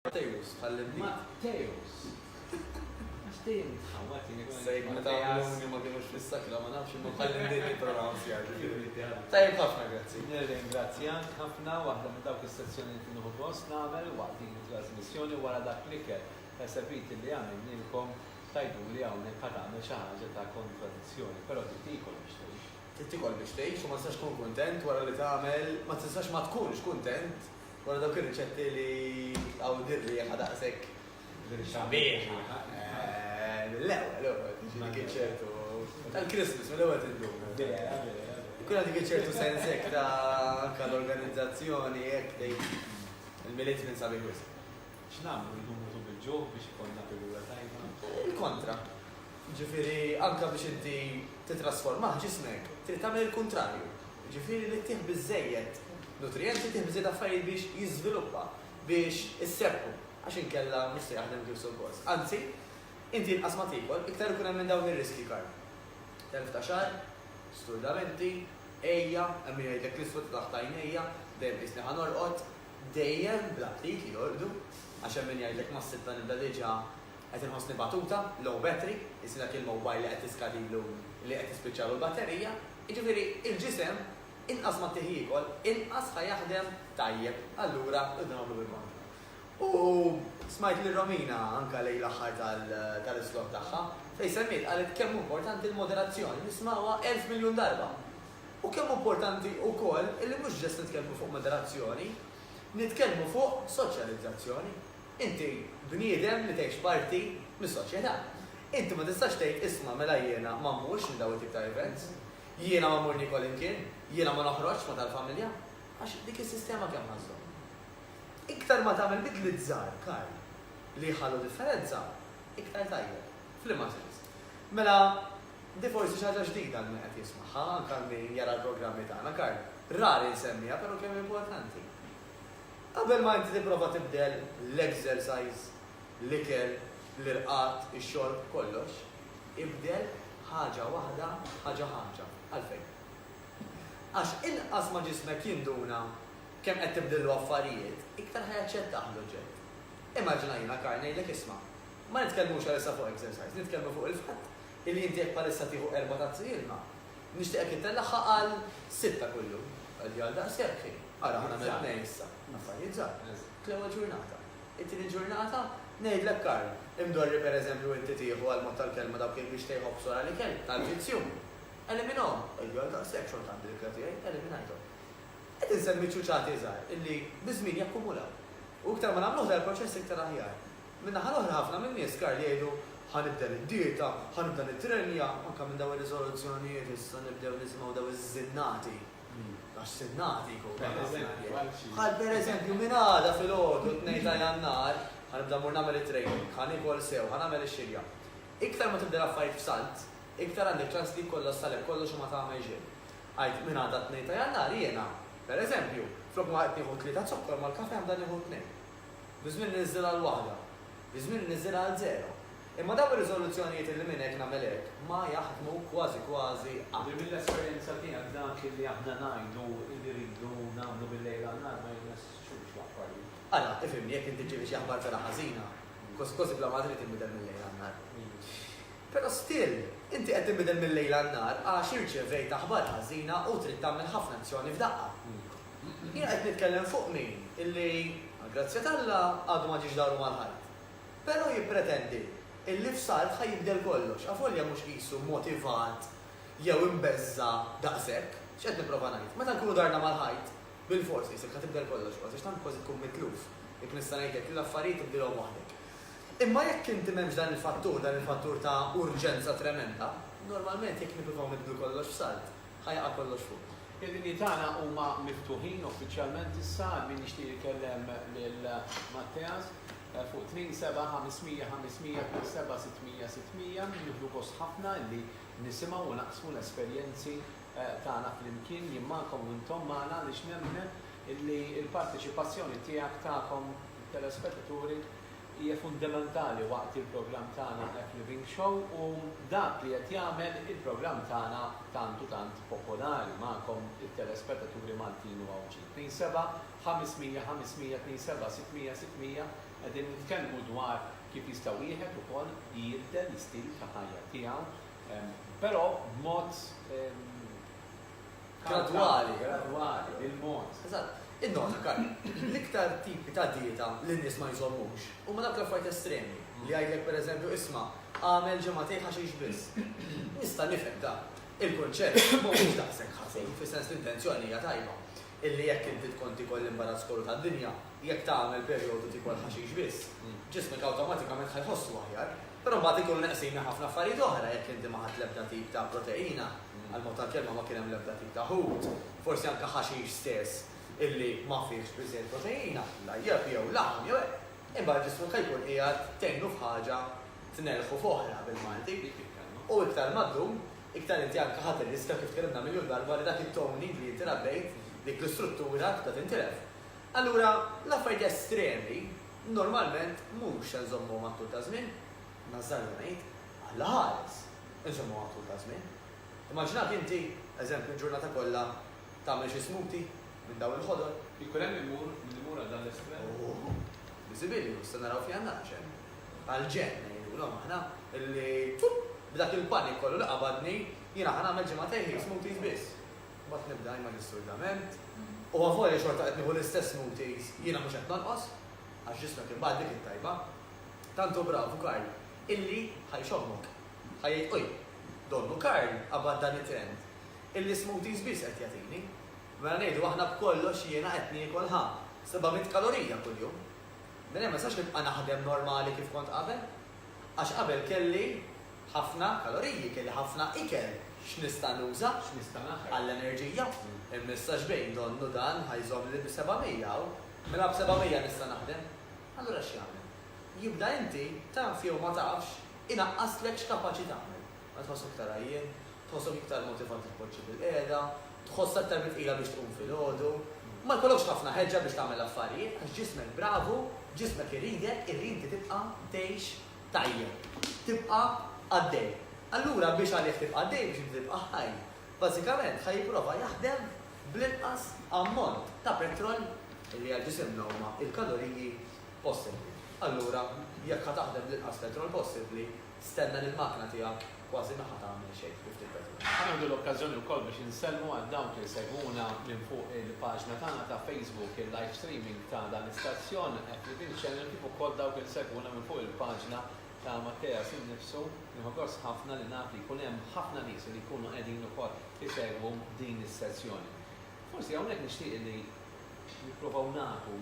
Matteus, tħallimni. Matteus. Għax dejjem nitħawwad jien. Sejk meta għamluni ma kienux fis-sakra ma nafx imma tħallimni nippronunzja. Tajjeb ħafna, grazzi. Nirringrazzjak ħafna waħda minn dawk is-sezzjonijiet li nieħu gost nagħmel waqt din it-trasmissjoni wara dak l-ikel esebit li għamilnielkom tgħiduli hawnhekk ħa tagħmel xi ħaġa ta' kontradizzjoni, però trid tiekol biex tgħix. Trid tiekol biex tgħix u ma tistax tkun kuntent wara li tagħmel, ma tistax ma tkunx kuntent Wara dawk ir-riċetti li hawn dir-riħa daqshekk sabiħa. Mill-ewwel, ewwel, tiġi dik iċ-ċertu. Tal-Christmas mill-ewwel tinduna. Vera, vera. Ikun għandek iċ-ċertu sens hekk ta' anke l-organizzazzjoni hekk tgħid il-Milied minn sabiħ wisq. X'nagħmlu rridu nmutu bil-ġuħ biex ikollna figura tajba? Il-kontra. Ġifieri anke biex inti titrasformah ġismek, trid tagħmel il-kuntrarju. Jiġifieri li ttih biżżejjed nutrijenti, ttih biżżejjed affarijiet biex jiżviluppa, biex issebbħu, għax inkella mhux se jaħdem kif suppost. Anzi, inti inqas ma tiekol, iktar ikun hemm minn dawn ir-riskji, Karl. Telf ta' xagħar, sturdamenti, għejja, hemm min jgħidlek l-iswed ta' taħt għajnejja, dejjem qisni ħa norqod, dejjem bl-aptit li jorqdu, għax hemm min jgħidlek mas-sitta nibda diġà qed inħossni batuta, low battery, qisni dak il-mobile li qed tiskadilu li qed tispiċċalu l-batterija. Jiġifieri il-ġisem inqas ma ttih jiekol, inqas ħa jaħdem tajjeb. Allura rridu nagħmlu bil-kontra. U smajt lil Romina anke lejn l-aħħar tal-islot tagħha fejn semmiet qalet kemm hu importanti l-moderazzjoni, nismgħuha 1000,000,000 darba. U kemm hu importanti wkoll illi mhux ġest nitkellmu fuq moderazzjoni, nitkellmu fuq soċjalizzazzjoni. Inti bniedem li tgħix parti mis-soċjetà. Inti ma tistax tgħid isma' mela jiena ma mmurx minn dawn it-tip ta' events, jiena ma mmur niekol imkien, jiena ma noħroġx ma' tal-familja. Għax dik is-sistema kemm ħa żżomm? Iktar ma tagħmel bidliet żgħar, Karl, li jħallu differenza, iktar tajjeb. F'liema sens? Mela, di forsi xi ħaġa ġdida għal min qed jismagħha, anke għal min jara l-programmi tagħna, Karl. Rari nsemmiha, però kemm hi importanti. Qabel ma inti tipprova tibdel l-exercise, l-ikel, l-irqad, ix-xorb, kollox, ibdel ħaġa waħda, ħaġa ħaġa. Għalfejn? Għax inqas ma ġismek jinduna kemm qed tibdillu affarijiet, iktar ħa jaċċettah l-oġġett. Immaġina jiena Karl ngħidlek isma', ma nitkellmux għalissa fuq exercise, nitkellmu fuq il-fatt illi inti jekk bħalissa tieħu erba' tazzi ilma, Nixtieqek ittellagħha għal sitta kuljum. Qalli għal daqshekk hi. Ara ħa nagħmel tnejn issa. Affarijiet żgħar. L-ewwel ġurnata. It-tieni ġurnata, ngħidlek Karl, imdorri pereżempju inti tieħu għall-mod tal-kelma dawk il-biex ħobż wara l-ikel, tal-vizzju. Eliminahom. Qalli għal daqshekk xorta għandi l-ikla tiegħi, eliminajthom. Qed insemmi ċuċati żgħar illi biż-żmien jakkumulaw. U iktar ma nagħmluh dal-proċess iktar aħjar. Min-naħa l-oħra ħafna min-nies, Karl, jgħidu, ħa nibdel id-dieta, ħa nibda nittrenja, anke minn dawn ir-riżoluzzjonijiet issa nibdew nisimgħu dawn iż-żinnati. Għax żinnati jkunu ħafna. Bħal pereżempju minn għada filgħodu t-Tnejn ta' Jannar ħa nibda mmur nagħmel it-training, ħa niekol sew, ħa nagħmel ix-xirja. Iktar ma tibdel affarijiet f'salt, iktar għandek ċans li jikkollassalek kollox u ma tagħmel xejn. Għidt minn għada t-Tnejn ta' Jannar jiena, pereżempju, flok ma qed nieħu tlieta zokkor mal-kafè ħa nibda nieħu tnejn. Biż-żmien inniżżilha għal waħda. Biż-żmien inniżżilha għal żero. Imma dawn ir-riżoluzzjonijiet illi minn hekk nagħmel hekk ma jaħdmu kważi kważi qatt. Jiġifieri mill-esperjenza tiegħek dak illi aħna ngħidu illi rridu nagħmlu bil-lejl għan-nhar ma jirnexxux l-affarijiet. Ara, ifhimni, jekk inti ġġieli xi aħbar vera ħażina, kważi kważi bla ma trid tinbidel mil-lejl għan-nhar. Però still, inti qed tinbidel mil-lejl għan-nhar għax irċevejt aħbar ħażina u trid tagħmel ħafna azzjoni f'daqqa. Jiena qed nitkellem fuq min illi, għall-grazzja t'Alla, għadu ma ġiex daru mal-ħajt. Però jippretendi illi f'salt ħa jibdel kollox, avolja mhux qisu motivat jew imbeżża' daqshekk. X'qed nipprova ngħid? Meta nkunu darna mal-ħajt, bilfors qisek ħa tibdel kollox kważi, għax tant kważi tkun mitluf, jekk nista' ngħid hekk, li l-affarijiet tibdilhom waħdek. Imma jekk inti m'hemmx dan il-fattur, dan il-fattur ta' urġenza tremenda, normalment jekk nippruvaw nibdlu kollox f'salt, ħa jaqa' kollox fuqna. Il-linji tagħna huma miftuħin uffiċjalment issa għal min jixtieq ikellem lil Matteas fuq 2 7 500 500 2 7 600 600. Nieħdu gost ħafna li nisimgħu u naqsmu l-esperjenzi tagħna flimkien, jien magħkom u intom magħna għaliex nemmen illi l-parteċipazzjoni tiegħek tagħkom it-telespettaturi. hija fundamentali waqt il-programm tagħna F Living Show u dak li qed jagħmel il-programm tagħna tant u tant popolari magħkom it-telespettaturi Maltin u Għawdxin. 27 500 500 27 600 600 qegħdin nitkellmu dwar kif jista' wieħed ukoll jibdel l-istil ta' ħajja tiegħu però b'mod Gradwali. Gradwali, bil-mod. Eżatt. Innota, Karl, l-iktar tipi ta' dieta li n-nies ma jżommux huma dawk l-affarijiet estremi li jgħidlek pereżempju isma' agħmel ġimagħtejn ħaxix biss. Nista' nifhem da. Il-kunċett mhuwiex daqshekk ħażin, fis-sens l-intenzjoni hija tajba. Illi jekk inti tkun tiekol l-imbarazz kollu tad-dinja, jekk tagħmel perjodu tiekol ħaxix biss, ġismek awtomatikament ħa jħossu aħjar. Però mbagħad ikunu neqsin minn ħafna affarijiet oħra jekk inti ma ħadt l-ebda tip ta' proteina, għall-mod tal-kelma ma kien hemm l-ebda tip ta' ħut, forsi anke ħaxix stess illi ma fihx biżżejjed proteina, la jeb jew laħam jew hekk. Imbagħad ġismek ħa jkun qiegħed tgħinu f'ħaġa tnellħu f'oħra bil-Malti. U iktar ma ddum, iktar inti anke ħa tirriskja kif tkellimna miljun darba li dak it-toning li inti rabbejt, dik l-istruttura tibda tintilef. Allura l-affarijiet estremi Normalment mhux se nżommuhom għat-tul ta' żmien, nażżarda ngħid, Alla ħares, inżommuhom għat-tul ta' żmien. Immaġinak inti, eżempju, l-ġurnata kollha tagħmel xi smoothie minn dawn il-ħodor. Ikun hemm imur min imur għal dan l-estrem? Ooh, biżibilju, issa naraw f'Jannar x'hemm. Għall-ġenn ngħidulhom aħna, illi fup, b'dak il-panik kollu li qabadni, jiena ħa nagħmel ġimagħtejn smoothies biss. Mbagħad nibda imma l-isturdament. U avolja xorta qed nieħu l-istess smoothies, jiena mhux qed nonqos, għax ġismek imbagħad dik it-tajba. Tant hu bravu Karl, illi ħa jxommok. Ħa jgħid, Uj, donnu Karl qabad dan it-trend, illi smoothies biss qed jagħtini. Mela ngħidu aħna b'kollox jiena qed niekol ħa 700 kalorija kuljum. Mela jien ma nistax nibqa' naħdem normali kif kont qabel. Għax qabel kelli Ħafna kaloriji, kelli ħafna ikel x'nista' nuża X'nista' naħraq. għall-enerġija. Imma issa x'bejn donnu dan ħa jżommli bi 700 hawn. Mela b'700 nista' naħdem. Allura x'jagħmel? Jibda inti, taf jew ma tafx, inaqqaslek x'kapaċi tagħmel. Mela tħossok iktar għajjien, tħossok iktar motivat tpoġġi bilqiegħda, tħoss aktar bi tqila biex tqum filgħodu. Ma jkollokx ħafna ħeġġa biex tagħmel affarijiet għax ġismek bravu, ġismek iridek illi inti tibqa' tgħix tajjeb. Tibqa' għaddej. Allura biex għalih tibqa' għaddej, biex inti tibqa' ħaj, bażikament ħa jipprova jaħdem bl-inqas ammont ta' petrol, li għal ġisimna huma l-kaloriji, possibbli. Allura jekk ħa taħdem bl-inqas petrol possibbli, stenna li l-makna tiegħek kważi ma ħa tagħmel xejn bi ftit petrol. Ħa nieħdu l-okkażjoni wkoll biex insellmu għal dawk li jsegwuna minn fuq il-paġna tagħna ta' Facebook, il-live streaming ta' dan l-istazzjon, Living Channel, kif ukoll dawk li jsegwuna minn fuq il-paġna ta' Matteas innifsu. Nieħu gost ħafna li naf li jkun hemm ħafna nies li jkunu qegħdin ukoll isegwu din is-sessjoni. Forsi hawnhekk nixtieq li nipprovaw nagħtu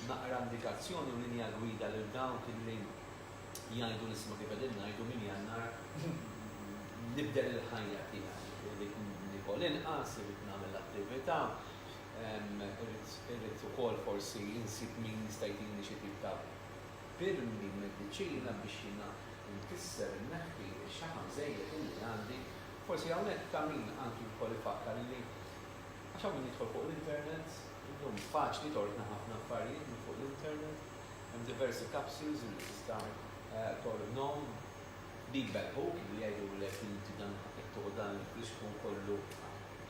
naqra indikazzjoni u linja gwida lil dawk li jgħidu l-isma kif qegħdin ngħidu minn Jannar nibdel il-ħajja tiegħi. Irrid niekol inqas, irrid nagħmel l-attività, irrid ukoll forsi insib min jista' jtini xi tip ta' pirmli, mediċina biex jiena nkisser, inneħħi x-xaħam żejjed illi għandi. Forsi hawnhekk ta' min anki wkoll ifakkar illi għax hawn min jidħol fuq l-internet, illum faċli tordna ħafna affarijiet minn fuq l-internet, Hemm diversi capsules li tista' tordnhom li jbellħuk, li jgħidulek inti dan jekk tieħu dan il-flixkun kollu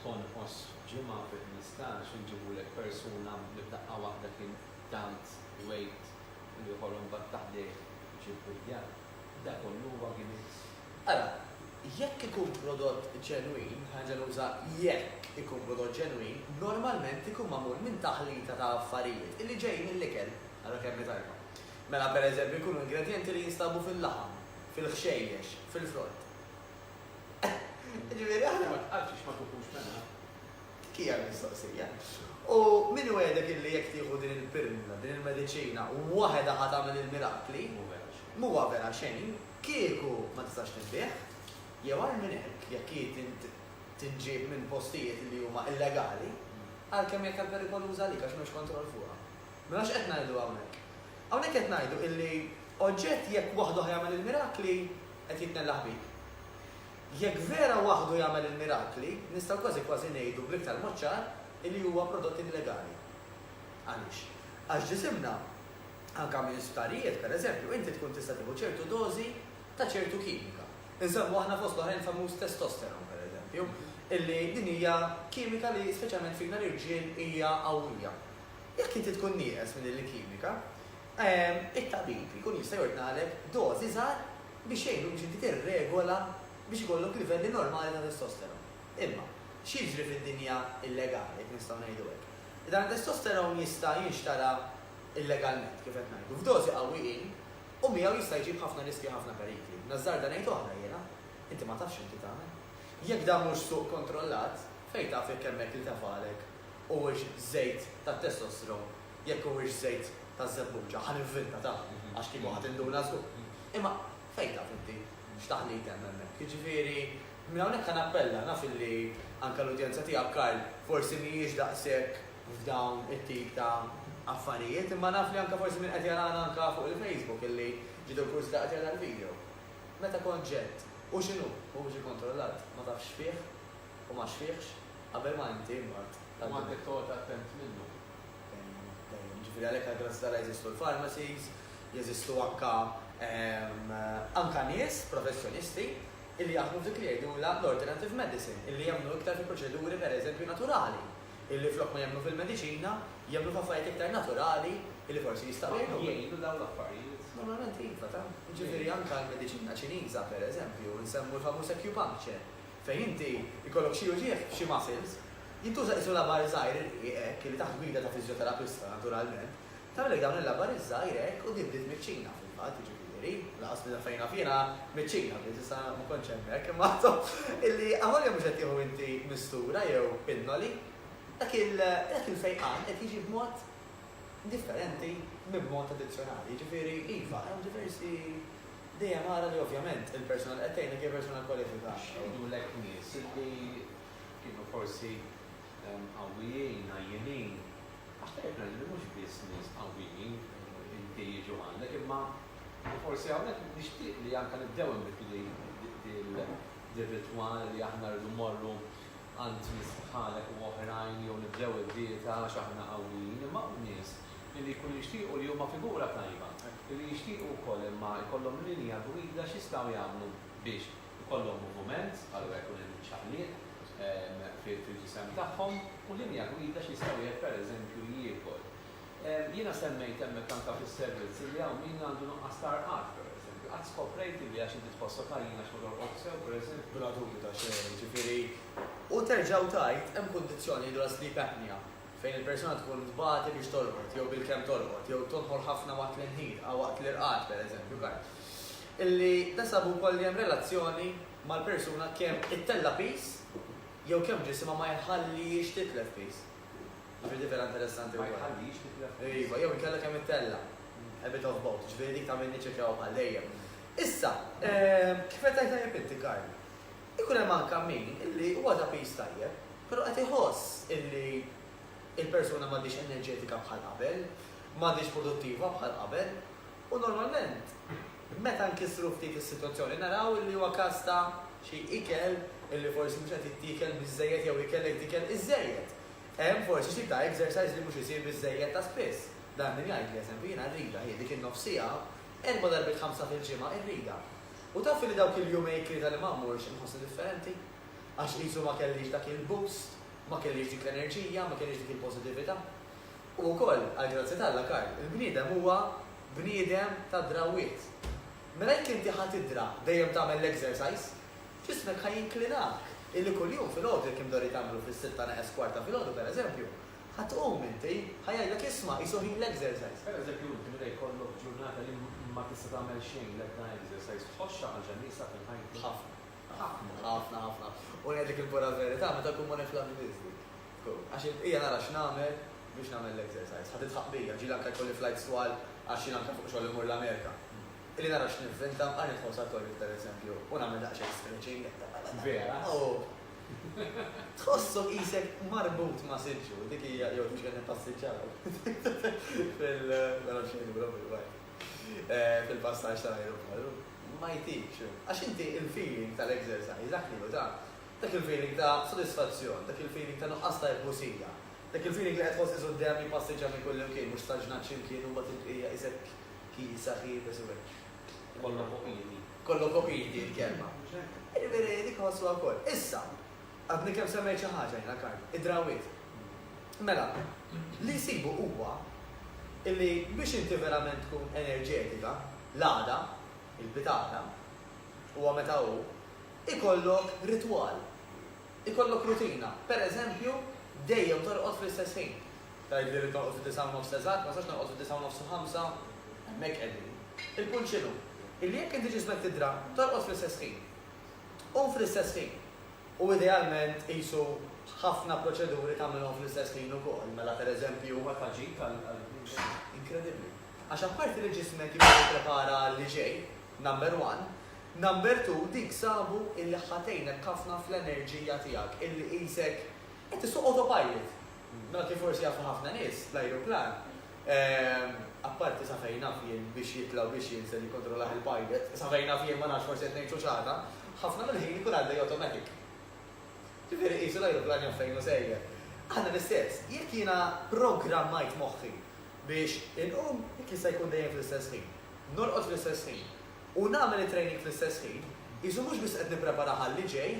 tonqos f'ġimgħa, fi 15, inġibulek persuna li f'daqqa waħda kien tant weight u l-ieħor imbagħad ta' ħdejh ġie bbuljat. Da kollu huwa gimmicks. Ara, jekk ikun prodott ġenwin, ħa nerġa' nuża jekk ikun prodott ġenwin, normalment ikun magħmul minn taħlita ta' affarijiet illi ġejjin mill-ikel. Ara kemm hi tajba. Mela per eżempju jkunu ingredjenti li jinstabu fil-laħam, fil-ħxejjex, fil-frott. Jiġifieri aħna. Ma tqalx ma tuħux mela. Dik hija l-mistoqsija. U min iwegħdek illi jekk tieħu din il-pirmla, din il-mediċina, waħedha ħa tagħmel il-mirakli, mhuwa vera xejn, kieku ma tistax tinbiegħ, jew agħar minn hekk, jekk hi tinġieb minn postijiet li huma illegali, għalkemm hija aktar perikoluża għalik għax m'hemmx kontroll fuqha. Mela x'qed ngħidu hawnhekk? Hawnhekk qed ngħidu illi oġġett jekk waħdu ħa jagħmel il-mirakli qed jitnellaħ bik. Jekk vera waħdu jagħmel il-mirakli, nistgħu kważi kważi ngħidu bl-iktar mod ċar illi huwa prodott illegali. Għaliex? Għax ġisimna. Anke minn sptarijiet, pereżempju, inti tkun tista' tieħu ċertu dożi ta' ċertu kimika. Insemmu aħna fost l-oħrajn il-famuż testosterone, pereżempju, illi din hija kimika li speċjalment fina l-irġiel hija qawwija. Jekk inti tkun nieqes minn din il-kimika, it-tabib ikun jista' jordnalek dożi żgħar biex jgħinuk biex inti tirregola biex ikollok livelli normali ta' testosterone. Imma, x'jiġri fid-dinja illegali, jekk nistgħu ngħidu hekk? Dan it-testosterone jista' jinxtara illegalment, kif qed ngħidu, f'dożi qawwijin u miegħu jista' jġib ħafna riskji ħafna perikli. Nażżarda ngħid oħra jiena, inti ma tafx x'inti tagħmel. Jekk dan mhux suq kontrollat, fejn taf jekk hemmhekk li tefgħalek huwiex żejt tat-testosterone jekk huwiex żejt taż-żebbuġa, ħa nivvinta ta, għax kieku ħa tinduna żgur. Imma fejn taf inti x'taħlit hemm hemmhekk? Jiġifieri, minn hawnhekk ħa nappella, naf illi anke l-udjenza tiegħek Karl forsi mhijiex daqshekk f'dawn it-tip ta' affarijiet, imma naf li anke forsi min qed jarana anke fuq il-Facebook illi ġietu l-kurżità qed jara l-video. Meta kont ġedt, u x'inhu, mhuwiex ikkontrollat, ma tafx x'fih u ma x'fihx, qabel ma inti imbagħad U għandek toqgħod attent minnu. Dejjem, dejjem. Jiġifieri għalhekk għall-grazzja t'Alla jeżistu l-pharmacies, jeżistu anke anke nies professjonisti illi jaħdmu f'dik li jgħidulha l-alternative medicine, illi jemmnu iktar fi proċeduri pereżempju naturali. Illi flok ma jemmnu fil-mediċina, jemmnu f'affarijiet iktar naturali illi forsi jistgħu jgħinuk. Jgħinu dawn l-affarijiet? Normalment iva, ta. Jiġifieri anke l-mediċina Ċiniża, per eżempju, insemmu l-famuż acupuncture, fejn inti jkollok xi uġigħ f'xi muscles, jintuża qisu labar żgħir irqiq hekk, illi taħt gwida ta' fiżjoterapista naturalment, tagħmillek dawn il-labar iż-żgħir hekk u din bdiet miċ-Ċina fil-fatt, jiġifieri, lanqas minn fejn naf jiena, miċ-Ċina bdiet, issa ma kontx hemmhekk, imma illi avolja mhux qed tieħu inti mistura jew pinnoli, dak il dak il-fejqan qed jiġi b'mod differenti minn mod tradizzjonali. Jiġifieri iva, hemm diversi dejjem ara li ovvjament il-persuna li qed tgħinek hija persuna kwalifikata. X'jgħidulek nies illi kienu forsi qawwijin, għajjenin, Għax tajjeb ngħidu li mhux biss nies qawwijin inti jiġu għandek imma forsi hawnhekk nixtieq li anke nibdew inbiddlu dir-ritwal li aħna rridu mmorru għand nies bħalek u oħrajn jew nibdew id-dieta għax aħna qawwijin imma hawn nies li jkunu jixtiequ li huma figura tajba, li jixtiequ wkoll imma jkollhom linja gwida x'jistgħu jagħmlu biex ikollhom moviment, allura jkun hemm ċaqliq fil-ġisem tagħhom u linja gwida x'jista' wieħed pereżempju jiekol. Jiena semmejt hemmhekk anke fis-servizz illi hawn min għandu nuqqas ta' rqad pereżempju. Qatt skoprejt illi għax inti tħossok għajjien għax ma torqodx sew pereżempju? Bla dubju ta' xejn, jiġifieri u terġa' u tgħid hemm kundizzjoni jgħidulha sleep apnea fejn il-persuna tkun tbati biex torqod jew bilkemm torqod jew tonħor ħafna waqt l-inħir waqt l-irqad pereżempju Karl. Illi da sabu wkoll li hemm relazzjoni mal-persuna kemm ittella' piż jew kemm ġisimha ma jħallihiex titlef piż. Jiġifieri di vera interessanti Ma wkoll. jħallihiex titlef piż. Iva, jew inkella kemm ittella'. A bit of both, jiġifieri dik ta' min niċċekkjawha bħal dejjem. Issa, kif qed tgħid tajjeb inti Karl, ikun hemm anke min illi huwa ta' piż tajjeb, però qed iħoss illi il-persuna m'għadhiex enerġetika bħal qabel, m'għadhiex produttiva bħal qabel, U normalment, meta nkissru ftit is-sitwazzjoni naraw illi huwa każ ta' xi ikel illi forsi mhux qed jittiekel biżżejjed jew ikel li jittiekel iżżejjed. Hemm forsi xi tip ta' exercise li mhux isir biżżejjed ta' spiss. Dan min jgħidli, eżempju, jiena rridha, hi dik in-nofs siegħa, erba' darbiet ħamsa fil-ġimgħa irridha. U taf illi dawk il-jumejn tlieta li ma mmurx inħossni differenti? Għax qisu ma kellix dak il-boost, ma kellix dik l-enerġija, ma kellix dik il-pożitività. U wkoll, għall-grazzja t'Alla, Karl, il-bniedem huwa bniedem ta' drawwiet. Mela jekk inti ħa tidra dejjem tagħmel l-exercise, ġismek ħa jinklinak illi kuljum filgħodu jekk imdorri tagħmlu fis-sitta neqes kwart ta' filgħodu pereżempju, ħa tqum inti, ħa jgħidlek isma' qisu ħin l-exercise. Pereżempju inti meta jkollok ġurnata li ma tista' tagħmel xejn l-ebda exercise, tħoss xi ħaġa nieqsa fil-ħajtek? Ħafna. Ħafna. Ħafna ħafna. U ngħidlek il-pura verità, meta nkun ma niflaħx biss dik. Tkun. Għax il-bqija nara x'nagħmel biex nagħmel l-exercise. Ħa tidħaq bija, ġieli anke jkolli flights twal għax jien anke fuq xogħol immur l-Amerika. Illi nara x'nivvinta, mqar nidħol sat-toilet pereżempju u nagħmel daqsxejn stretching. Vera? U tħossok qisek marbut ma' siġġu, dik hija jew tmxi qed nippassiġġaw fil ma nafx x'jgħidulhom fil-fatt. Fil-passaġġ tal-ajruplan. Ma jtikx. Għax inti il-feeling tal-exercise dak li hu ta'. Dak il-feeling ta' sodisfazzjon, dak il-feeling ta' nuqqas ta' ibbusija. Dak il-feeling li qed tħoss qisu d-demm jippassiġġa minn kullimkien, mhux staġnat xi mkien u mbagħad il-bqija qisek kisa ħiebes u hekk. Kollokopidi. Kollokopidi l-kelma. Jiġifieri dik iħossuha wkoll. Issa, għadni kemm semmejt xi ħaġa jiena Karl, id-drawwiet. Mela, li jsibu huwa illi biex inti verament tkun enerġetika, l-għada, il-pitgħada, huwa meta hu, ikollok ritwal. Ikollok rutina. Per eżempju, dejjem torqod fl-istess ħin. Tgħidli rrid norqod fid-disgħa u nofs eżatt, ma nistax norqod fid-disgħa u nofs u ħamsa, hemmhekk qegħdin. Il-punt x'inhu? Illi jekk inti ġismek tidra, torqod fl-istess ħin. Tqum fl-istess ħin. U idealment qisu ħafna proċeduri tagħmilhom fl-istess ħin ukoll, mela per eżempju. Huwa ta' ġid għall-bniedem. Inkredibbli. Għax apparti li ġismek jibda jipprepara għal li ġej, number one, number two dik sabu illi ħa tgħinek ħafna fl-enerġija tiegħek, illi qisek qed issuq autopilot. Mela kif forsi jafu ħafna nies, l-ajruplan, apparti sa fejn naf jien biex jitla' u biex jinżel jikkontrollah il-pilot, sa fejn naf jien ma nafx forsi qed ngħid ċuċata, ħafna mill-ħin ikun għaddej automatic. Ġifieri qisu l-ajruplan jaf fejn hu sejjer. Aħna l-istess, jekk jiena programmajt moħħi biex inqum jekk jista' jkun dejjem fl-istess ħin, norqod fl-istess ħin u nagħmel it-training fl-istess ħin, qisu mhux biss qed nippreparah għal li ġej,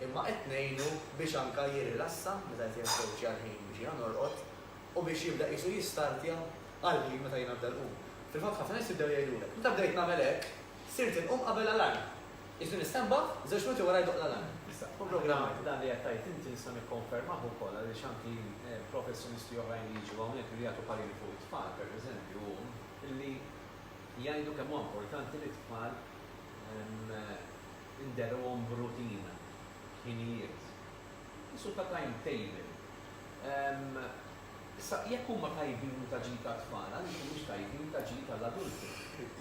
imma qed ngħinu biex anke jirrilassa meta qed japproċċja l-ħin biex jiena norqod u biex jibda qisu jistartja għall-ħin meta jiena nibda nqum. Fil-fatt ħafna nies jibdew jgħidulek, meta bdejt nagħmel hekk, sirt inqum qabel l-alarm. Qisu nistenbaħ, żewġ minuti wara jdoqq l-alarm. Issa, U programmajtu. dan li qed tgħid inti nista' nikkonfermah ukoll għaliex anki professjonisti oħrajn li jiġu hawnhekk li jagħtu pariri fuq it-tfal, pereżempju, hu li jgħidu kemm huwa importanti li t-tfal inderruhom b'rutina, b'ħinijiet. Qisu ta' timetable. Issa, jekk huma tajbin u ta' ġid għat-tfal, għaliex mhumiex tajbin ta' ġid għall-adulti?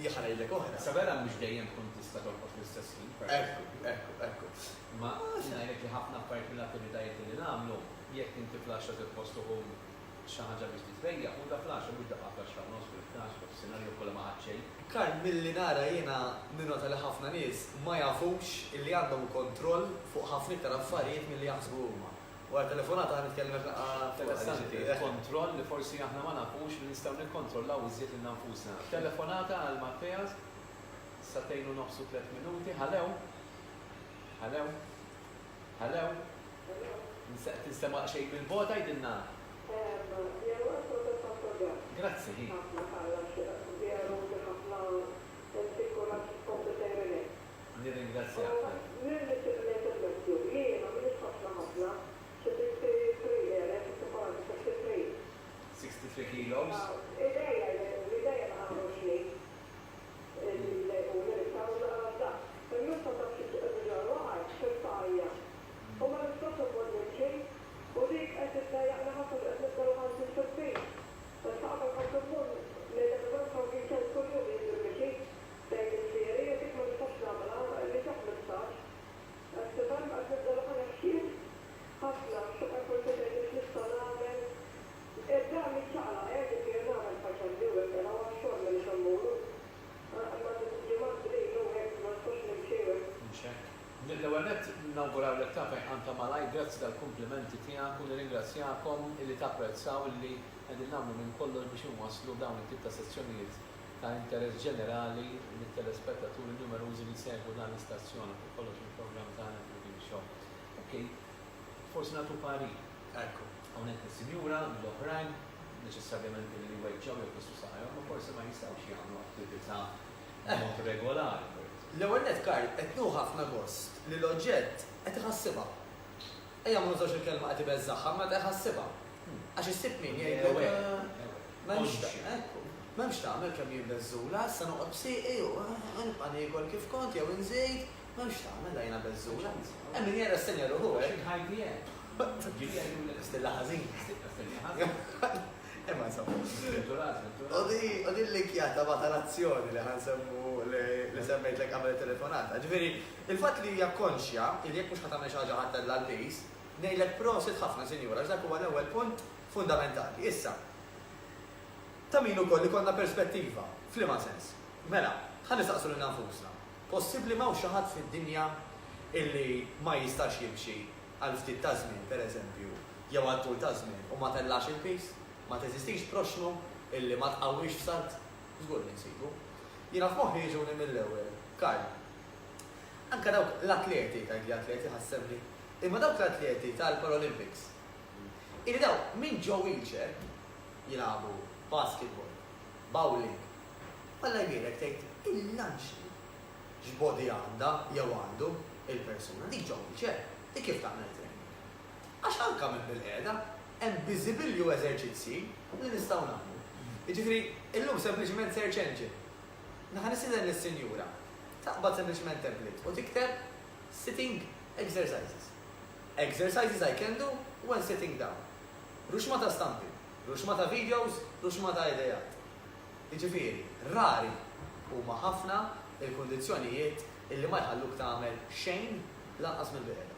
Jien ħa ngħidlek oħra. Issa vera mhux dejjem tkun tista' torqod fl-istess ħin, per Ekku, ekku, ekku. Imma jien ngħidlek li ħafna affarijiet mill-attivitajiet li nagħmlu, jekk inti fl-għaxra titħoss tieħu xi ħaġa biex titfejjaq, ħudha fl-għaxra mhux daqqa fl-għaxra u nofs, fil-ħdax, f'nofsinhar jew kollha ma ħadt xejn. Karl, milli nara jiena ninnota li ħafna nies ma jafux illi għandhom kontroll fuq ħafna iktar affarijiet milli jaħsbu huma. Wara telefonata ħa nitkellimek naqra fuqha. Interessanti, il-kontroll li forsi aħna ma nafux li nistgħu nikkontrollaw iżjed lilna nfusna. Telefonata għal Matteas, sagħtejn u nofs u tlett minuti. Hallo? Hallo? Hallo? Tinstema' daqsxejn mill-bogħod għidilna. Grazzi hi. Nirringrazzjak. 63 kilos. Bejn missieri u dik ma nistax nagħmilha li ġa 15. Qed tifhem? Qed nibda naqra ħsieb ħafna x'qed forsi tgħidli x'nista' nagħmel. Id-dar niċċaqlaq eh, ġifieri nagħmel faċendi u hekk però għax-xogħol m'iniex immur. Imma ġimgħat qbil u hekk ma nistax nimxi u hekk. Mhux hekk? L-ewwel nett nawgurawlek ta' fejqan ta' malajr, grazzi tal-kumplimenti tiegħek u nirringrazzjakom illi tapprezzaw illi qegħdin nagħmlu minn kollox biex inwasslu dawn it-tip ta' sezzjonijiet ta' interess ġenerali lit-telespettaturi numerużi li jsegwu dan l-istazzjon u fuq kollox il-programm tagħna The Show. Ok, forsi nagħtu parir. Ekku. Hawnhekk lis-sinjura, lill-oħrajn, neċessarjament li jweġġgħu jew kisru saqajhom, ma forsi ma jistgħux jagħmlu attività b'mod regolari, pereżempju. L-ewwel nett, Karl, qed nieħu ħafna gost li l-oġġett qed iħassibha. Ejja ma nużawx il-kelma qed ibeżżagħha, imma qed iħassibha. Għax issib min jgħidlek, M'hemmx ekku, m'hemmx tagħmel kemm jien beżżula, issa noqgħod b'sieqi u nibqa' niekol kif kont jew inżid, m'hemmx tagħmel la jiena beżżula. Hemm min jirrassenja ruħu hekk. Għax il-ħajti hekk. Ġieli jgħidulek. Stilla ħażin. Stilla ħażin. Imma insomma. Żventurat, żventurat. U din l-inkjata ma' tal-azzjoni li ħa nsemmu li semmejtlek qabel it-telefonata. Ġifieri, il-fatt li hija konxja li jekk mhux ħa tagħmel xi ħaġa ħa ttella' l-piż, Ngħidlek prosit ħafna sinjura għax dak huwa l-ewwel punt fundamentali. Issa, ta' min ukoll ikollna perspettiva. F'liema sens? Mela, ħa nistaqsu lilna nfusna, possibbli m'hawnx xi ħadd fid-dinja illi ma jistax jimxi għal ftit ta' żmien, per eżempju, Jew għal tul ta' żmien u ma tellax il-piż? Ma teżistix proxxmu illi ma tqawwix f'salt? Żgur li nsibu. Jiena f'moħħi jiġuni mill-ewwel, Karl. Anke dawk l-atleti, tgħidli atleti ħa ssemmi, imma dawk l-atleti tal-Paralympics, illi dawk minn ġo wheelchair jilagħbu basketball, bowling, Alla jbierek tgħid il-lanċ x'body għandha jew għandu il-persuna, dik ġo wheelchair, dik kif tagħmel training? Għax anke minn bilqiegħda hemm biżibilju eżerċizzji li nistgħu nagħmlu. Jiġifieri, illum sempliċiment search engine. Ħa nistieden lis-sinjura taqbad sempliċiment tablet u tikteb sitting exercises. Exercises I can do when sitting down. Ruxma ta' stampi, ruxma ta' videos, ruxma ta' ideat. Jiġifieri, rari huma ħafna l-kundizzjonijiet illi ma jħalluk tagħmel xejn lanqas mill-bilqiegħda.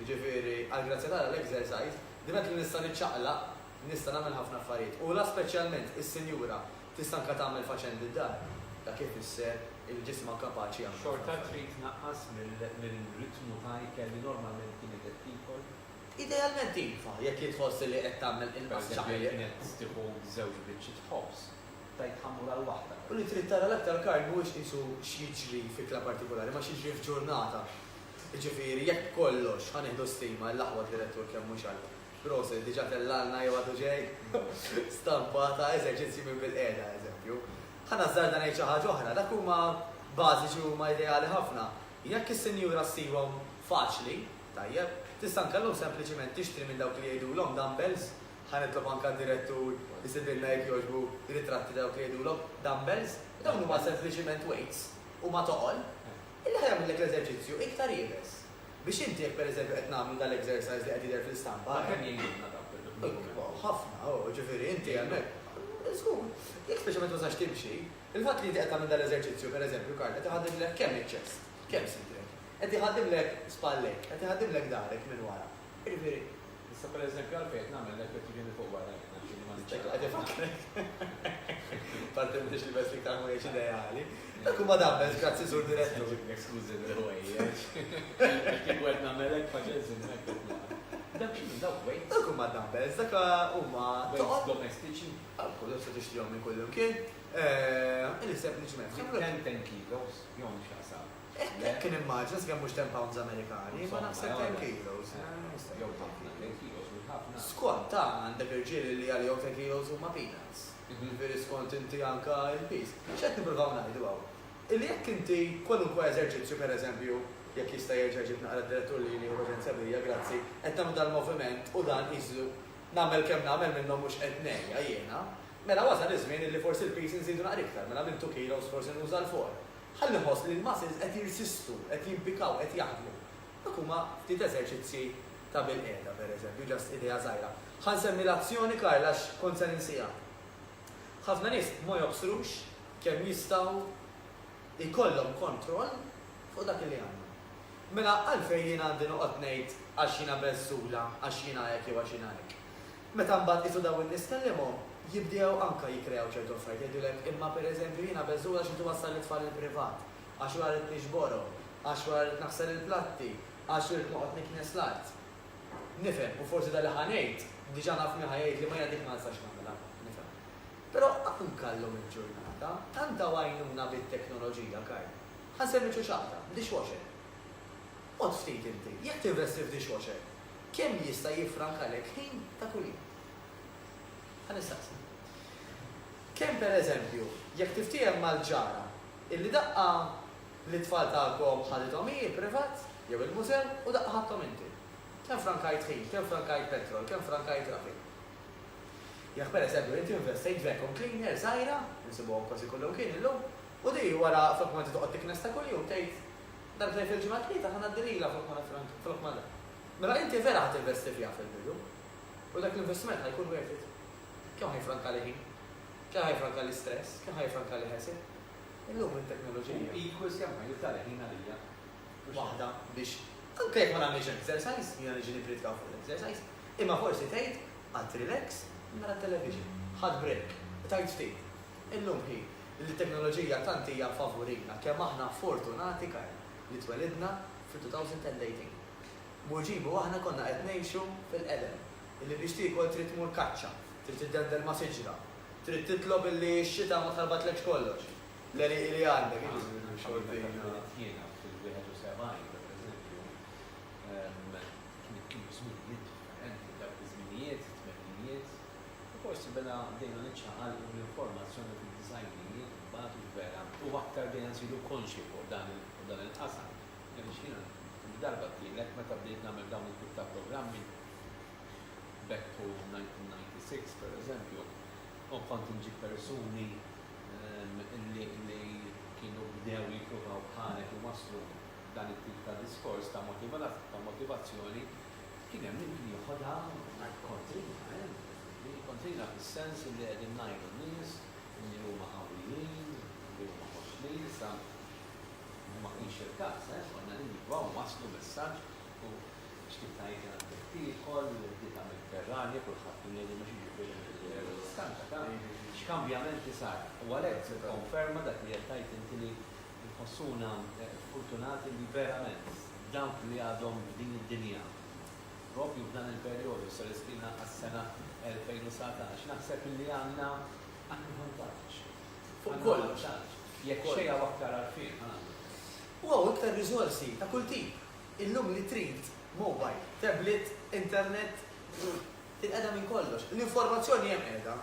Jiġifieri, għall-grazzja t'Alla l-exercise, diment li nista' niċċaqlaq, nista' nagħmel ħafna affarijiet. U la speċjalment is-sinjura tista' anke tagħmel faċendi d-dar, dak ifisser li ġisimha kapaċi jagħmel ħafna Xorta affarijiet. trid tnaqqas mill-ritmu ta' ikel li normalment kienet qed tiekol? Idealment iva, jekk hi tħoss li qed tagħmel inqas Pereżempju jekk ċaqliq. kienet tieħu żewġ biċċiet ħobż, tgħid ħa mmur għal waħda. U li trid tara l-aktar Karl mhuwiex qisu x'jiġri f'ikla partikulari, ma x'jiġri f'ġurnata. Jiġifieri jekk b'kollox ħa nieħdu stima l-aħwa d-direttur kemm mhux għal prosit diġà tellgħalna jew għadu ġej stampa ta' eżerċizzji minn bilqiegħda eżempju. Ħa nażżarda ngħid xi ħaġa oħra, dak huma bażiċi huma ideali ħafna. Jekk is-sinjura ssibhom faċli, tajjeb, tista' anke llum sempliċiment tixtri minn dawk li jgħidulhom dumbbells, ħa nitlob anke d-direttur isibilna jekk jogħġbu ritratti ta' dawk li jgħidulhom dumbbells, dawn huma sempliċiment weights, huma toqol, Illi ħa jagħmillek l-eżerċizzju iktar iebes. Biex inti jekk pereżempju qed nagħmlu dal-exercise li qed jidher fl-istampa. Ma kemm jgħinuna dawk il-movimenti? Ħafna, oh, ġifieri inti hemmhekk. Żgur. Jekk speċjalment ma tistax timxi, il-fatt li inti qed tagħmel dal-eżerċizzju pereżempju, Karl, qed iħaddimlek kemm iċ-chest, kemm sidrek, qed iħaddimlek spallejk, qed iħaddimlek dahrek minn wara. Jiġifieri. Issa pereżempju għalfejn qed nagħmel hekk qed jiġini fuq wara jien għax jiena ma niċċaqlaq. Qed ifakkrek. Parti m'intix libes l-iktar ħwejjeġ ideali. Dak huma dumbbells, grazzi Sur Direttur. Ġibni skużi bil-ħwejjeġ. Għax kieku qed nagħmel hekk faċil żimm hekk qed nagħmel. Dawk x'inhu dawk weights? Dawk huma dumbbells, dak huma Weights domestiċi? Dawk tista' tixtrihom minn kullimkien. Illi sempliċement. 10 kilos, jew x'jaqsam. Hekk nimmaġina, sakemm mhux 10 pounds Amerikani, ma naħseb 10 kilos. Jew ħafna, 10 kilos mhux ħafna. Skont, ta' għandek irġiel li għalihom 10 kilos huma peanuts. Jiġifieri skont inti anke l-piż. X'qed nippruvaw ngħidu hawn? Illi jekk inti kwalunkwe eżerċizzju pereżempju, jekk jista' jerġa' jġib naqra d-direttur lili u paċenzja bija, grazzi, qed nagħmlu dal-moviment u dan qisu nagħmel kemm nagħmel minnhom mhux qed ngħejja jiena, mela wasal iż-żmien illi forsi l-piż inżidu naqra iktar, mela minn 2 kilos forsi nuża l-four. Ħalli nħoss li l-muscles qed jirsistu, qed jimpikaw, qed jaħdmu. Dak huma ftit eżerċizzji ta' bilqiegħda, per eżempju, just idea żgħira. Ħa nsemmi l-azzjoni, Karl, għax kont se ninsiha. Ħafna nies ma jobsrux kemm jistgħu jkollhom kontroll fuq dak li jagħmlu. Mela għalfejn jien għandi noqgħod ngħid għax jiena beżżula, għax jiena hekk jew għax jiena hekk. Meta mbagħad qisu dawn in-nies tkellimhom, jibdew anke jikkreaw ċertu affarijiet, jgħidulek imma pereżempju jiena beżżula għax irrid iwassal lit-tfal il-privat, għax wara rrid niġborhom, għax wara rrid naħsel il-platti, għax irrid noqgħod niknes l-art. Nifhem, u forsi dan li ħa ngħid, diġà naf min ħa jgħidli ma jiena dik ma nistax nagħmilha, nifhem. Però anke llum il-ġurnata, tant hawn għajnuna bit-teknoloġija, Karl. Ħa nsemmi ċuċata, dishwasher. Għodd ftit inti, jekk tinvesti f'dishwasher, Kemm jista' jiffrankalek ħin ta' kuljum? Ħa nistaqsi. Kemm per eżempju, jekk tiftiehem mal-ġara illi daqqa lit-tfal tagħkom ħadithom hi l-privat jew il-mużew u daqqa ħadthom inti. Kemm frankajt ħin, kemm frankajt petrol, kemm frankajt traffic. Jekk per eżempju inti investejt vacuum cleaner żgħira, insibuhom kważi kullimkien illum, u di wara flok ma inti toqgħod tiknes ta' kuljum tgħid darbtejn fil-ġimgħa tlieta ħa ngħaddi lilha flok ma nifranka flok ma Mela inti vera ħa tinvesti fiha fil-bidu. U dak l-investiment ħa jkun worth it. Kemm ħa jifrankali ħin? Kemm ħa jifrankali stress? Kemm ħa jifrankali hassle? Illum it-teknoloġija. U equals kemm ħa jifdali ħin għalija? Waħda biex anke jekk ma nagħmilx exercise, jiena niġi nipprietkaw fuq l-exercise, imma forsi tgħid qgħadt relax nara t-television, ħadt break, qtajt ftit. Illum hi li t-teknoloġija tant hija favurina kemm aħna fortunati Karl li twelidna fit-2018. Mur ġibu aħna konna qed ngħixu fil-qedem. Illi biex tiekol trid tmur kaċċa, trid iddendel ma' siġra, trid titlob illi x-xita ma tħarbatlekx kollox, l-għelieqi li għandek, jiġifieri xortina. Jiena fil-71, per eżempju, kienu żminijiet differenti, dawk iż-żminijiet, it-tmeninijiet, u forsi beda bdejna niċċaqalqu bl-informazzjoni fid-disgħinijiet imbagħad hux vera, u aktar bdejna nsiru konxji fuq dan il-qasam. Għaliex jiena darba għedtilek meta bdejt nagħmel dawn it-tip ta' programmi back to 1996 per eżempju, u kont inġib persuni li kienu bdew jippruvaw bħalek iwasslu dan it-tip ta' diskors ta' motivazzjoni, kien hemm min kien joħodha kontrina, eh? Kontrina fis-sens li qegħdin ngħidu n-nies li huma qawwijin, li huma ħoxnin, issa ma kienx il-każ, eh? Konna qegħdin nippruvaw nwasslu messaġġ u x'tip ta' ikel għandek tiekol, dieta Mediterranja, kulħadd kien jgħidilna x'jiġifieri Mediterranja. Stanka ta' x'kambjamenti sar. U għalhekk nikkonferma dak li qed tgħid inti li nħossuna fortunati li verament dawk li għadhom f'din id-dinja, propju f'dan il-perjodu, issa li sqina għas-sena 2019, naħseb li għandna għandna vantaġġ. Fuq kollox. Jekk xejn hawn aktar għarfien, ħa ngħidu. U hawn iktar riżorsi ta' kull tip. Illum li trid, mobile, tablet, internet, tinqeda minn kollox. L-informazzjoni hemm qiegħda.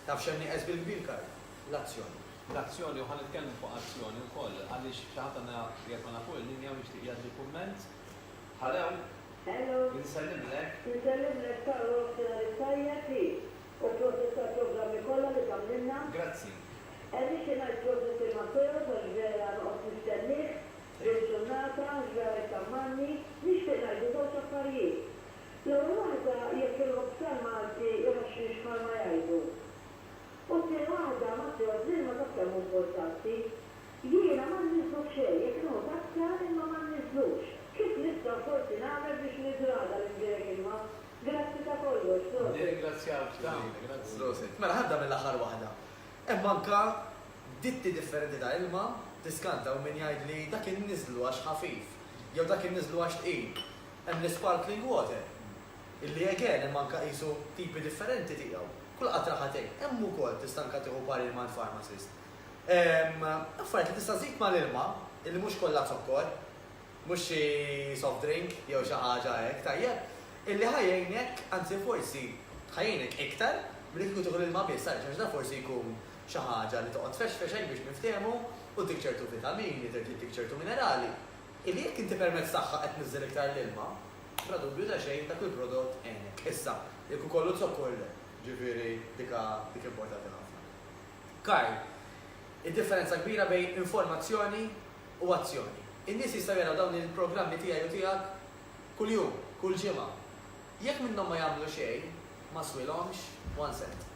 Taf x'hemm nieqes bil-kbir, Karl? L-azzjoni. L-azzjoni, u ħa nitkellmu fuq azzjoni wkoll, għaliex xi ħadd għandna qiegħed magħna fuq il-linja u jixtieq jgħaddi kumment. Hello. Hello. Insellimlek. Insellimlek Karl u nofsinhar it-tajjeb hi u prosit tal-programmi kollha li tagħmlilna. Grazzi. Nixtieq ngħid prosit lil Matteo għax vera noqgħod nistennih bil-ġurnata għax vera jtammarni. Nixtieq ngħidlu żewġ affarijiet. L-ewwel waħda jekk il-ħobż tal-Malti iħaxxinx bħalma jgħidu. U t-tieni waħda, Matteo, l-ilma taf kemm hu importanti. Jiena ma nniżżlu b'xejn, jekk nieħu tazza imma ma nniżżlux. Kif nista' forsi nagħmel biex nidrada l-imbierek ilma? Grazzi ta' kollox, prosit. Nirringrazzjawk ta', grazzi. Prosit. Mela ħa nibda mill-aħħar waħda. Hemm anka ditti differenti ta' ilma, tiskanta hawn min jgħidli dak inniżżlu għax ħafif, jew dak inniżżlu għax tqil. Hemm l-isparkling water, illi again hemm anka qisu tipi differenti tiegħu. Kull qatra ħa tgħin. Hemm ukoll tista' anka tieħu parir mal-pharmacist. Affarijiet li tista' żżid mal-ilma, illi mhux kollha zokkor, mhux xi soft drink jew xi ħaġa hekk, tajjeb, illi ħa jgħinek, anzi forsi ħa jgħinek iktar milli kieku tieħu l-ilma biss, għaliex għax dan forsi jkun xi ħaġa li toqgħod tfexfex hekk biex niftehmu u ttik ċertu vitamini, ttik ċertu minerali, illi jekk inti permezz tagħha qed tniżżel iktar l-ilma, bla dubju ta' xejn dak il-prodott għenek. Issa, jekk hu kollu zokkor le, ġifieri dika dik importanti ħafna. Karl, id-differenza kbira bejn informazzjoni u azzjoni. In-nies jistgħu jaraw dawn il-programmi tiegħi u tiegħek kuljum, kull ġimgħa. Jekk minnhom ma jagħmlu xejn, ma swilhomx one cent.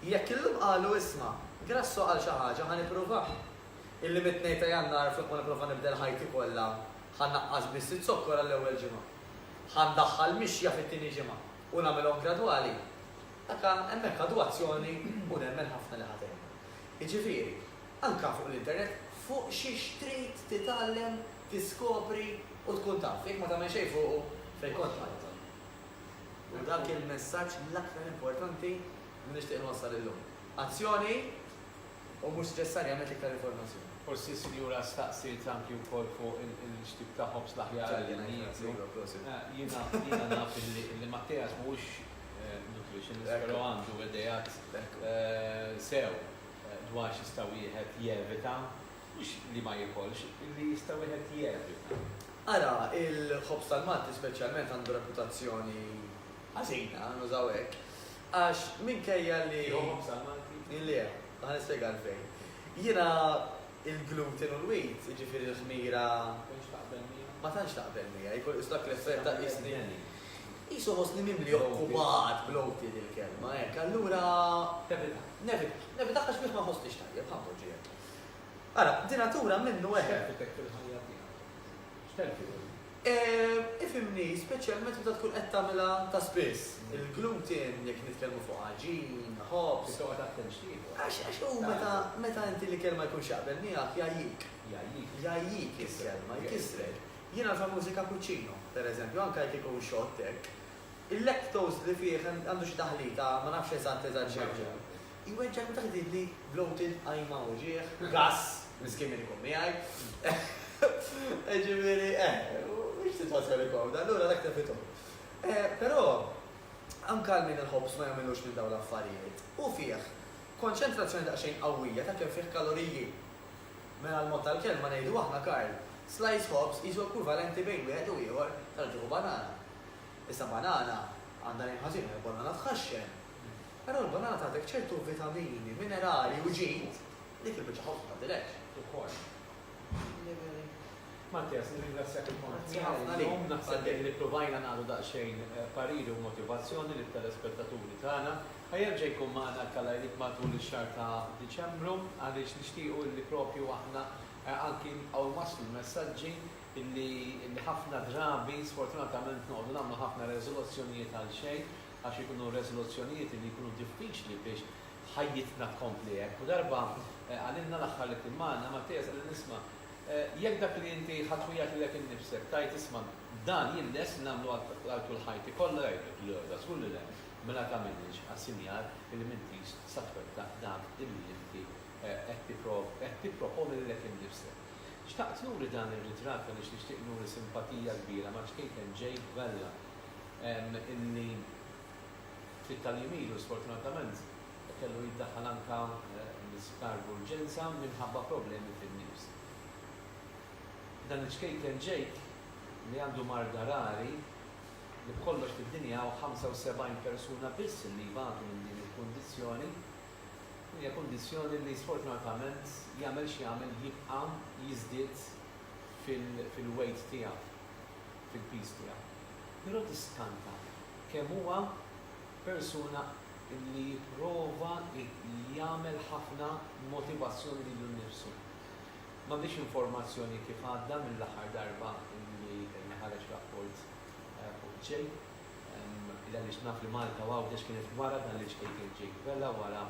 Jekk illum qalu isma', Grasso qal xi ħaġa ħa nippruvah. Illi mit-Tnejn ta' Jannar flok ma nipprova nibdel ħajti kollha, ħa nnaqqas biss iz-zokkor għall-ewwel ġimgħa. Ħa ndaħħal mixja fit-tieni ġimgħa u nagħmilhom gradwali. Dak hemmhekk ħadu azzjoni u nemmen ħafna li ħa tgħinhom. Jiġifieri, anke fuq l-internet, fuq xiex trid titgħallem, tiskopri u tkun taf. Jekk ma tagħmel xejn fuqu, fejn kont tgħid. U dak il-messaġġ l-aktar importanti li nixtieq nwassal illum. Azzjoni u mhux neċessarjament iktar informazzjoni. Forsi s-sinjura staqsiet anki wkoll fuq il-x'tip ta' ħobż l-aħjar li nieklu. Jiena jiena naf illi Matteas mhuwiex nutritionist, però għandu ideat sew dwar x'jista' wieħed jevita, mhux li ma jikolx, li jista' wieħed jevita. Ara, il-ħobż tal-Malti speċjalment għandu reputazzjoni ħażina, nużaw hekk, għax minkejja li. Tieħu ħobż tal-Malti? Le, ħa nispjega għalfejn. Jiena il-gluten u l-wheat, jiġifieri l-ħmira. Ma tantx taqbel miegħek? Ma tantx taqbel miegħi, jkun qisu dak l-effett ta' qisni. Qisu ħossni mimli okkupat, bloated il-kelma, hekk. Allura. Tevita. Nevita. Nevita għax bih ma nħossnix tajjeb, ħa npoġġi hekk. Ara, di natura minnu eħe. X'telfitek fil-ħajja tiegħek? X'telfitek? Ifhimni, speċjalment meta tkun qed tagħmilha ta' spiss. Il-gluten, jekk nitkellmu fuq għaġin, ħobż. Trid toqgħod attent x'tieħu. Għax għax hu meta meta inti l-ikel ma jkunx jaqbel miegħek jgħajjik. Jgħajjik. Jgħajjik il-kelma, jkissrek. Jiena l-famużi cappuccino, per eżempju, anke jekk ikun xott hekk. Il-lactose li fih għandu xi taħlita, ma nafx eżatt eżatt x'hemm. Iweġġgħek u tgħidli bloated, qajma, uġigħ, gass, miskin min ikun miegħi. Ġifieri, eh, mhix sitwazzjoni komda, allura dak tefithom. Però anke għal min il-ħobż ma jagħmilux minn dawn l-affarijiet, hu fih konċentrazzjoni daqsxejn qawwija ta' kemm fih kaloriji. Mela l-mod tal-kelma ngħidu aħna Karl, slice ħobż qisu ekwivalenti bejn wieħed u ieħor tal-ġuħu banana. Issa banana għandha ngħin ħażin, il-banana tħaxxen. Però l-banana tagħtek ċertu vitamini, minerali u ġid li dik il-biċċa ħobż ma tagħtilekx. Ukoll. Mattias, nirringrazzjak il-kont ħafna illum. Naħseb li ppruvajna nagħtu daqsxejn pariri u motivazzjoni lit-telespettaturi tagħna. Ħa jerġa' jkun magħna l-Kalajrik matul ix-xahar ta' Diċembru għaliex nixtiequ li propju aħna anki nibqgħu nwasslu l-messaġġi illi ħafna drabi sfortunatament noqogħdu nagħmlu ħafna reżoluzzjonijiet għal xejn għax ikunu reżoluzzjonijiet li jkunu diffiċli biex ħajjitna tkompli hekk. U darba qalilna l-aħħar li kien magħna Mattias qalilna isma' jekk dak li inti ħa twiegħed lilek innifsek tgħid isma' dan jien lest li nagħmlu għal tul ħajti kollha jgħidlek le da żgur li le mela tagħmilhiex għax sinjal illi m'intix sa twettaq dak illi inti qed tipproponi lilek innifsek. Xtaqt nuri dan ir-ritratt għaliex nixtieq nuri simpatija kbira ma' ċkejken Jake Vella illi ftit tal-jiem ilu sfortunatament kellu jiddaħħal anka l-isptar b'urġenza minħabba problemi fin-nifs. Dan iċ-ċkejken Jake li għandu marda rari li b'kollox fid-dinja hawn 75 persuna biss li jbatu minn din il-kundizzjoni, hija kundizzjoni li sfortunatament jagħmel x'jagħmel jibqa' jiżdied fil-weight tiegħu, fil-piż tiegħu. Però tiskanta kemm huwa persuna li jipprova jagħmel ħafna motivazzjoni lilu nnifsu. M'għandix informazzjoni kif għadda mill-aħħar darba li ħareġ rapport fuq Jake, għaliex naf li Malta u Għawdex kienet wara dan li ċkejken Jake Vella, wara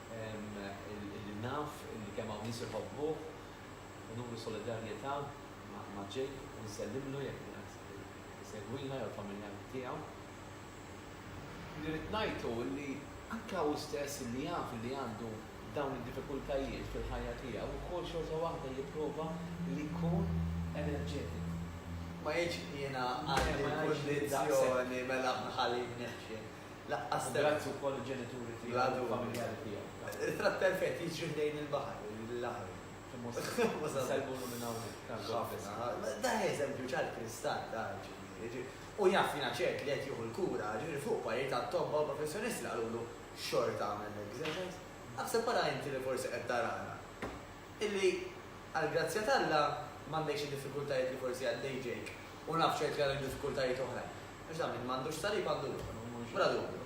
li naf li kemm hawn nies iħobbuh u nuru solidarjetà ma' Jake u nsellimlu jekk qiegħed isegwina jew l-familjari tiegħu. Li rrid ngħid hu li anke hu stess li jaf li għandu dawn id-diffikultajiet fil-ħajja tiegħu wkoll xorta waħda jipprova li jkun enerġetiku. Ma jgħidx jiena għandi l-kundizzjoni mela ħalli neħxien. Laqqas. U grazzi wkoll il-ġenituri tiegħu u l-familjari tiegħu. Ritratt perfett jiġri ħdejn il-baħar, l-aħri. Nsellmulu minn hawnhekk. Ħafna. Da eżempju ċar kristall da ġifieri. U jaf jiena ċert li qed jieħu l-kura, ġifieri fuq parir ta' tobba u professjonisti li qalulu xorta agħmel l-exercise. Aħseb ara inti li forsi qed tarana. Illi għall-grazzja t'Alla m'għandekx id-diffikultajiet li forsi għaddej Jake u naf ċert li għandek diffikultajiet oħrajn. Għax dan min m'għandux salib għandu ruħ. Bla dubju.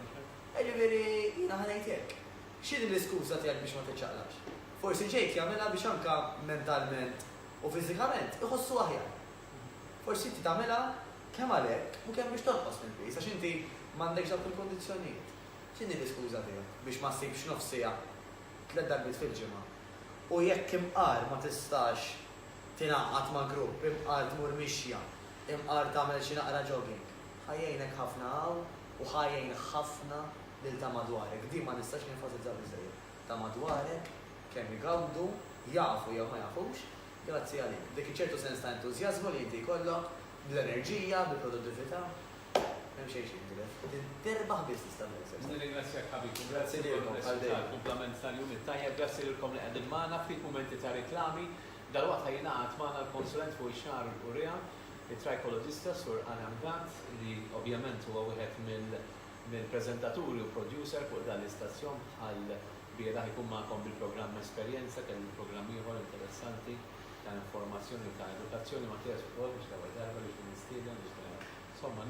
Jiġifieri jiena ħa ngħid hekk. X'inhi l-iskuża tiegħek biex ma tiċċaqlaqx? Forsi Jake jagħmilha biex anke mentalment u fiżikament iħossu aħjar. Forsi inti tagħmilha kemm għalhekk u kemm biex tonqos mill-piż għax inti m'għandekx dawk il-kundizzjonijiet. X'inhi l-iskuża tiegħek biex ma ssibx nofs siegħa tliet darbiet fil-ġimgħa u jekk imqar ma tistax tingħaqad ma' grupp, imqar tmur mixja, imqar tagħmel xi naqra jogging, ħa jgħinek ħafna hawn u ħa jgħin ħafna lil ta' madwarek. Din ma nistax nenfasizza biżżejjed. Ta' madwarek kemm igawdu, jafu jew ma jafux, grazzi għalik. B'dik iċ-ċertu sens ta' entużjażmu li inti jkollok, bl-enerġija, bil-produttività, m'hemm xejn xi jintilef. Terbaħ biss tista' bl-exercise. Nirringrazzjak ħabib u Grazzi lilkom bħal dejjem. Għall-kumplament tal-jum it-tajjeb. Grazzi lilkom li qegħdin magħna. Ftit mumenti ta' riklami. Dalwaqt ħa jingħaqad magħna l-konsulent fuq ix-xagħar u l-qurriegħa, it-trajkologista Sur Alan Gatt li ovvjament huwa wieħed mill mill-preżentaturi u producer fuq dan l-istazzjon bħal bieraħ ikun magħkom bil-programm Esperjenza, kellu programm ieħor interessanti ta' informazzjoni u ta' edukazzjoni Mattias ukoll mhux l-ewwel darba li ġie mistieden biex insomma.